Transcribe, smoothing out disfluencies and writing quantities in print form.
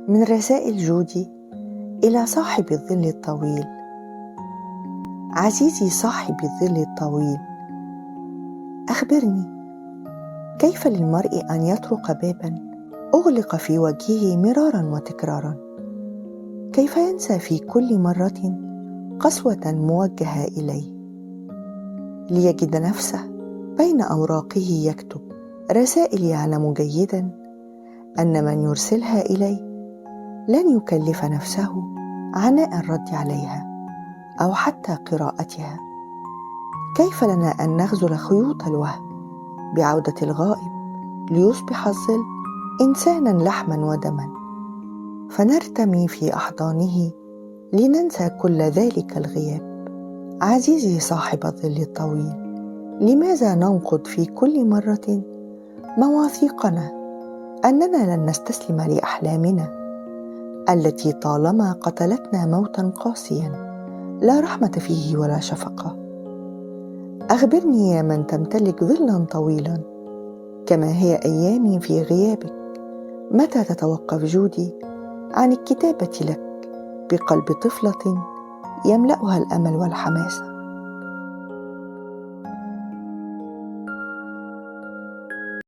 من رسائل جودي إلى صاحب الظل الطويل. عزيزي صاحب الظل الطويل، أخبرني كيف للمرء أن يطرق بابا أغلق في وجهه مرارا وتكرارا؟ كيف ينسى في كل مرة قسوة موجهة إليه ليجد نفسه بين أوراقه يكتب رسائل يعلم جيدا أن من يرسلها إليه لن يكلف نفسه عناء الرد عليها أو حتى قراءتها؟ كيف لنا أن نغزل خيوط الوهم بعودة الغائب ليصبح الظل إنسانا لحما ودما، فنرتمي في أحضانه لننسى كل ذلك الغياب؟ عزيزي صاحب الظل الطويل، لماذا ننقض في كل مرة مواثيقنا أننا لن نستسلم لأحلامنا التي طالما قتلتنا موتا قاسيا لا رحمة فيه ولا شفقة؟ أخبرني يا من تمتلك ظلا طويلا كما هي أيامي في غيابك، متى تتوقف جودي عن الكتابة لك بقلب طفلة يملأها الأمل والحماسة؟